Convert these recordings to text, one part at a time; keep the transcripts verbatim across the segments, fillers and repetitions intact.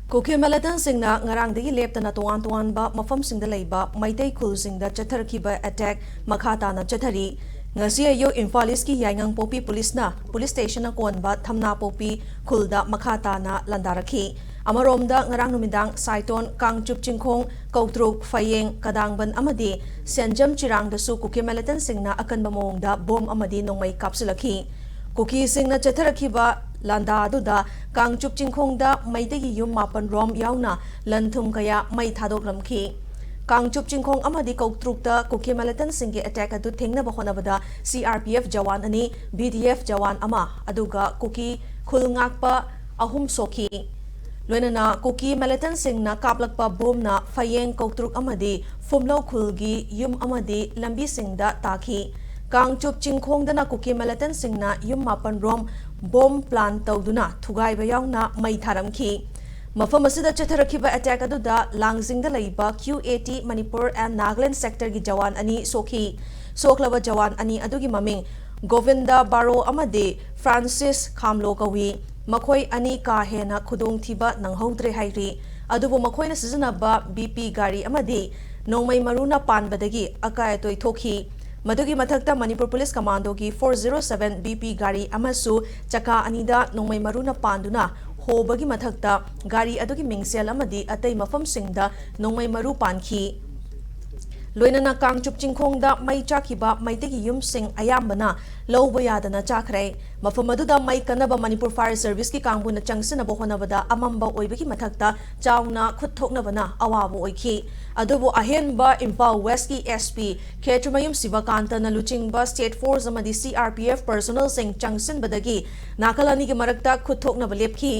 ꯀꯨꯀꯤ ꯃꯤꯂꯤꯇꯦꯟꯠꯁꯤꯡꯅ ꯉꯔꯥꯡꯗꯒꯤ ꯂꯦꯞꯇꯅ ꯇꯣꯉꯥꯟ ꯇꯣꯉꯥꯟꯕ ꯃꯐꯝꯁꯤꯡꯗ ꯂꯩꯕ ꯃꯩꯇꯩ ꯈꯨꯜꯁꯤꯡꯗ ꯆꯠꯊꯔꯛꯈꯤꯕ ꯑꯦꯇꯦꯛ ꯃꯈꯥ ꯇꯥꯅ ꯆꯠꯊꯔꯤ꯫ ꯉꯁꯤ ꯑꯌꯨꯛ ꯏꯝꯐꯥꯜ ꯏꯁꯀꯤ ꯌꯥꯏꯉꯪꯄꯣꯛꯄꯤ ꯄꯨꯂꯤꯁꯅ, ꯄꯨꯂꯤꯁ ꯁ꯭ꯇꯦꯁꯟꯅ ꯀꯣꯟꯕ ꯊꯝꯅꯥꯄꯣꯛꯄꯤ ꯈꯨꯜꯗ ꯃꯈꯥ ꯇꯥꯅ ꯂꯥꯟꯗꯥꯔꯛꯈꯤ꯫ ꯑꯃꯔꯣꯝꯗ, ꯉꯔꯥꯡ ꯅꯨꯃꯤꯗꯥꯡ ꯁꯥꯏꯇꯣꯟ, ꯀꯥꯡꯆꯨꯞ ꯆꯤꯡꯈꯣꯡ, ꯀꯧꯇ꯭ꯔꯨꯛ, ꯐꯌꯦꯡ, ꯀꯗꯥꯡꯕꯟ ꯑꯃꯗꯤ ꯁꯦꯟꯖꯝ ꯆꯤꯔꯥꯡꯗꯁꯨ ꯀꯨꯀꯤ ꯃꯤꯂꯤꯇꯦꯟꯠꯁꯤꯡꯅ ꯑꯀꯟꯕ ꯃꯑꯣꯡꯗ ꯕꯣꯝ ꯑꯃꯗꯤ ꯅꯣꯡꯃꯩ ꯀꯥꯞꯁꯤꯜꯂꯛꯈꯤ꯫ ꯀꯨꯀꯤꯁꯤꯡꯅ ꯆꯠꯊꯔꯛꯈꯤꯕ ꯂꯥꯟꯗꯥ ꯑꯗꯨꯗ ꯀꯥꯡꯆꯨꯞ ꯆꯤꯡꯈꯣꯡꯗ ꯃꯩꯇꯩꯒꯤ ꯌꯨꯝ ꯃꯥꯄꯟ ꯔꯣꯝ ꯌꯥꯎꯅ ꯂꯟ ꯊꯨꯝ ꯀꯌꯥ ꯃꯩ ꯊꯥꯗꯣꯛꯂꯝꯈꯤ꯫ ꯀꯥꯡꯆꯨꯞ ꯆꯤꯡꯈꯣꯡ ꯑꯃꯗꯤ ꯀꯧꯇ꯭ꯔꯨꯛꯇ ꯀꯨꯀꯤ ꯃꯤꯂꯤꯇꯦꯟꯠꯁꯤꯡꯒꯤ ꯑꯦꯇꯦꯛ ꯑꯗꯨ ꯊꯤꯡꯅꯕ ꯍꯣꯠꯅꯕꯗ C R P F Jawan ꯑꯅꯤ, ꯕꯤ ꯗꯤ ꯑꯦꯐ ꯖꯋꯥꯟ ꯑꯃ, ꯑꯗꯨꯒ ꯀꯨꯀꯤ ꯈꯨꯜ ꯉꯥꯛꯄ ꯑꯍꯨꯝ ꯁꯣꯛꯈꯤ꯫ ꯂꯣꯏꯅꯅ ꯀꯨꯀꯤ ꯃꯤꯂꯤꯇꯦꯟꯠꯁꯤꯡꯅ ꯀꯥꯞꯂꯛꯄ ꯕꯣꯝꯅ ꯐꯌꯦꯡ, ꯀꯧꯇ꯭ꯔꯨꯛ ꯑꯃꯗꯤ ꯐꯨꯝꯂꯧ ꯈꯨꯜꯒꯤ ꯌꯨꯝ ꯑꯃꯗꯤ ꯂꯝꯕꯤꯁꯤꯡꯗ ꯇꯥꯈꯤ꯫ ꯀꯥꯡꯆꯨꯞ ꯆꯤꯡꯈꯣꯡꯗꯅ ꯀꯨꯀꯤ ꯃꯤꯂꯤꯇꯦꯟꯠꯁꯤꯡꯅ ꯌꯨꯝ ꯃꯥꯄꯟ ꯔꯣꯝ ꯕꯣꯝ ꯄ꯭ꯂꯥꯟ ꯇꯧꯗꯨꯅ ꯊꯨꯒꯥꯏꯕ ꯌꯥꯎꯅ ꯃꯩ ꯊꯥꯔꯝꯈꯤ꯫ ꯃꯐꯝ ꯑꯁꯤꯗ ꯆꯠꯊꯔꯛꯈꯤꯕ ꯑꯦꯇꯦꯛ ꯑꯗꯨꯗ ꯂꯥꯡꯖꯤꯡꯗ ꯂꯩꯕ Q A T Manipur and Nagaland ꯁꯦꯛꯇꯔꯒꯤ ꯖꯋꯥꯟ ꯑꯅꯤ ꯁꯣꯛꯈꯤ꯫ ꯁꯣꯛꯂꯕ ꯖꯋꯥꯟ ꯑꯅꯤ ꯑꯗꯨꯒꯤ ꯃꯃꯤꯡ ꯒꯣꯕꯤꯟꯗ ꯕꯥꯔꯣ ꯑꯃꯗꯤ ꯐ꯭ꯔꯥꯟꯁꯤꯁ ꯈꯥꯝꯂꯣ ꯀꯧꯏ꯫ ꯃꯈꯣꯏ ꯑꯅꯤ ꯀꯥ ꯍꯦꯟꯅ ꯈꯨꯗꯣꯡꯊꯤꯕ ꯅꯪꯍꯧꯗ꯭ꯔꯦ ꯍꯥꯏꯔꯤ꯫ ꯑꯗꯨꯕꯨ ꯃꯈꯣꯏꯅ ꯁꯤꯖꯤꯟꯅꯕ ꯕꯤ ꯄꯤ ꯒꯥꯔꯤ ꯑꯃꯗꯤ ꯅꯣꯡꯃꯩ ꯃꯔꯨꯅ ꯄꯥꯟꯕꯗꯒꯤ ꯑꯀꯥꯏ ꯑꯇꯣꯏ ꯊꯣꯛꯈꯤ꯫ ꯃꯗꯨꯒꯤ ꯃꯊꯛꯇ ꯃꯅꯤꯄꯨꯔ ꯄꯨꯂꯤꯁ ꯀꯃꯥꯟꯗꯣꯒꯤ four zero seven B P ꯒꯥꯔꯤ ꯑꯃꯁꯨ ꯆꯀꯥ ꯑꯅꯤꯗ ꯅꯣꯡꯃꯩ ꯃꯔꯨꯅ ꯄꯥꯟꯗꯨꯅ ꯍꯣꯕꯒꯤ ꯃꯊꯛꯇ ꯒꯥꯔꯤ ꯑꯗꯨꯒꯤ ꯃꯤꯡꯁꯦꯜ ꯑꯃꯗꯤ ꯑꯇꯩ ꯃꯐꯝꯁꯤꯡꯗ ꯅꯣꯡꯃꯩ ꯃꯔꯨ ꯄꯥꯟꯈꯤ꯫ ꯂꯣꯏꯅꯅ ꯀꯥꯡꯆꯨꯞ ꯆꯤꯡꯈꯣꯡꯗ ꯃꯩ ꯆꯥꯛꯈꯤꯕ ꯃꯩꯇꯩꯒꯤ ꯌꯨꯝꯁꯤꯡ ꯑꯌꯥꯝꯕꯅ ꯂꯧꯕ ꯌꯥꯗꯅ ꯆꯥꯈ꯭ꯔꯦ꯫ ꯃꯐꯝ ꯑꯗꯨꯗ ꯃꯩ ꯀꯟꯅꯕ ꯃꯅꯤꯄꯨꯔ ꯐꯥꯌꯔ ꯁꯔꯚꯤꯁꯀꯤ ꯀꯥꯡꯕꯨꯅ ꯆꯪꯁꯤꯟꯅꯕ ꯍꯣꯠꯅꯕꯗ ꯑꯃꯝꯕ ꯑꯣꯏꯕꯒꯤ ꯃꯊꯛꯇ ꯆꯥꯎꯅ ꯈꯨꯠ ꯊꯣꯛꯅꯕꯅ ꯑꯋꯥꯕ ꯑꯣꯏꯈꯤ꯫ ꯑꯗꯨꯕꯨ ꯑꯍꯦꯟꯕ ꯏꯝꯐꯥꯜ ꯋꯦꯁꯀꯤ ꯑꯦꯁ ꯄꯤ ꯈꯦꯇ꯭ꯔꯤꯃꯌꯨꯝ ꯁꯤꯕꯀꯥꯟꯇꯅ ꯂꯨꯆꯤꯡꯕ ꯁ꯭ꯇꯦꯠ ꯐꯣꯔꯁ ꯑꯃꯗꯤ ꯁꯤ ꯑꯥꯔ ꯄꯤ ꯑꯦꯐ ꯄꯔꯁꯣꯅꯦꯜꯁꯤꯡ ꯆꯪꯁꯤꯟꯕꯗꯒꯤ ꯅꯥꯀꯜ ꯑꯅꯤꯒꯤ ꯃꯔꯛꯇ ꯈꯨꯠ ꯊꯣꯛꯅꯕ ꯂꯦꯞꯈꯤ꯫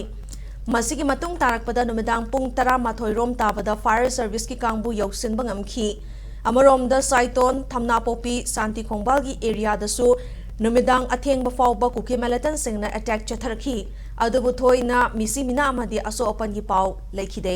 ꯃꯁꯤꯒꯤ ꯃꯇꯨꯡ ꯇꯥꯔꯛꯄꯗ ꯅꯨꯃꯤꯗꯥꯡ ꯄꯨꯡ ꯇꯔꯥꯃꯥꯊꯣꯏ ꯔꯣꯝ ꯇꯥꯕꯗ ꯐꯥꯌꯔ ꯁꯔꯚꯤꯁꯀꯤ ꯀꯥꯡꯕꯨ ꯌꯧꯁꯤꯟꯕ ꯉꯝꯈꯤ꯫ ꯑꯃꯔꯣꯝꯗ ꯁꯥꯏꯇꯣꯟ, ꯊꯝꯅꯥꯄꯣꯛꯄꯤ, ꯁꯥꯟꯇꯤ ꯈꯣꯡꯕꯥꯜꯒꯤ ꯑꯦꯔꯤꯌꯥꯗꯁꯨ ꯅꯨꯃꯤꯗꯥꯡ ꯑꯊꯦꯡꯕ ꯐꯥꯎꯕ ꯀꯨꯀꯤ ꯃꯤꯂꯤꯇꯦꯟꯠꯁꯤꯡꯅ ꯑꯦꯇꯦꯛ ꯆꯠꯊꯔꯛꯈꯤ꯫ ꯑꯗꯨꯕꯨ ꯊꯣꯏꯅ ꯃꯤꯁꯤ ꯃꯤꯅꯥ ꯑꯃꯗꯤ ꯑꯁꯣꯛ ꯑꯄꯟꯒꯤ ꯄꯥꯎ ꯂꯩꯈꯤꯗꯦ꯫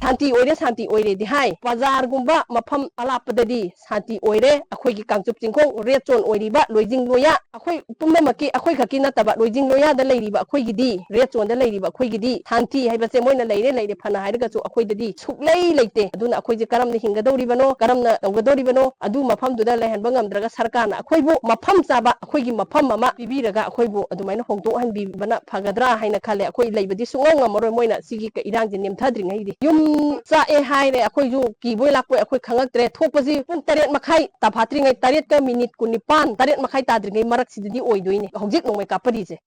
ꯁꯥꯟꯇꯤ ꯑꯣꯏꯔꯦ, ꯁꯥꯟꯇꯤ ꯑꯣꯏꯔꯦꯗꯤ ꯍꯥꯏ꯫ ꯕꯖꯥꯔꯒꯨꯝꯕ ꯃꯐꯝ ꯑꯂꯥꯞꯄꯗꯗꯤ ꯁꯥꯟꯇꯤ ꯑꯣꯏꯔꯦ꯫ ꯑꯩꯈꯣꯏꯒꯤ ꯀꯥꯡꯆꯨꯞ ꯆꯤꯡꯈꯣꯡ red zone ꯑꯣꯏꯔꯤꯕ ꯂꯣꯏꯖꯤꯡ ꯂꯣꯌꯥ, ꯑꯩꯈꯣꯏ ꯄꯨꯝꯅꯃꯛꯀꯤ, ꯑꯩꯈꯣꯏ ꯈꯛꯀꯤ ꯅꯠꯇꯕ, ꯂꯣꯏꯖꯤꯡ ꯂꯣꯌꯥꯗ ꯂꯩꯔꯤꯕ ꯑꯩꯈꯣꯏꯒꯤꯗꯤ, red zoneꯗ ꯂꯩꯔꯤꯕ ꯑꯩꯈꯣꯏꯒꯤꯗꯤ ꯁꯥꯟꯇꯤ ꯍꯥꯏꯕꯁꯦ ꯃꯣꯏꯅ ꯂꯩꯔꯦ, ꯂꯩꯔꯦ ꯐꯅ ꯍꯥꯏꯔꯒꯁꯨ ꯑꯩꯈꯣꯏꯗꯗꯤ ꯁꯨꯛꯂꯩ ꯂꯩꯇꯦ꯫ ꯑꯗꯨꯅ ꯑꯩꯈꯣꯏꯁꯦ ꯀꯔꯝꯅ ꯍꯤꯡꯒꯗꯧꯔꯤꯕꯅꯣ, ꯀꯔꯝꯅ ꯇꯧꯒꯗꯧꯔꯤꯕꯅꯣ, ꯑꯗꯨ ꯃꯐꯝꯗꯨꯗ ꯂꯩꯍꯟꯕ ꯉꯝꯗ꯭ꯔꯒ ꯁꯔꯀꯥꯔꯅ ꯑꯩꯈꯣꯏꯕꯨ ꯃꯐꯝ ꯆꯥꯕ, ꯑꯩꯈꯣꯏꯒꯤ ꯃꯐꯝ ꯑꯃ ꯄꯤꯕꯤꯔꯒ ꯑꯩꯈꯣꯏꯕꯨ ꯑꯗꯨꯃꯥꯏꯅ ꯍꯣꯡꯗꯣꯛꯍꯟꯕꯤꯕꯅ ꯐꯒꯗ꯭ꯔꯥ ꯍꯥꯏꯅ ꯈꯜꯂꯦ꯫ ꯑꯩꯈꯣꯏ ꯂꯩꯕꯗꯤ ꯁꯨꯡꯉꯝ ꯉꯝꯃꯔꯣꯏ ꯃꯣꯏꯅ ꯁꯤꯒꯤ ꯏꯔꯥꯡꯁꯦ ꯅꯦꯝꯊꯗ꯭ꯔꯤꯉꯩꯗꯤ꯫ ꯌꯨꯝ ꯆꯥꯛꯑꯦ ꯍꯥꯏꯔꯦ, ꯑꯩꯈꯣꯏꯁꯨ ꯀꯤꯕꯣꯏ ꯂꯥꯛꯄꯣꯏ ꯑꯩꯈꯣꯏ ꯈꯪꯉꯛꯇ꯭ꯔꯦ꯫ ꯊꯣꯛꯄꯁꯤ ꯄꯨꯡ ꯇꯔꯦꯠ ꯃꯈꯥꯏ ꯇꯥꯐꯥꯠꯇ꯭ꯔꯤꯉꯩ, ꯇꯔꯦꯠꯀ minute ꯀꯨꯟꯅꯤꯄꯥꯟ, ꯇꯔꯦꯠ ꯃꯈꯥꯏ ꯇꯥꯗ꯭ꯔꯤꯉꯩ ꯃꯔꯛꯁꯤꯗꯗꯤ ꯑꯣꯏꯗꯣꯏꯅꯦ ꯍꯧꯖꯤꯛ ꯅꯣꯡꯃꯩ ꯀꯥꯞꯄꯔꯤꯁꯦ꯫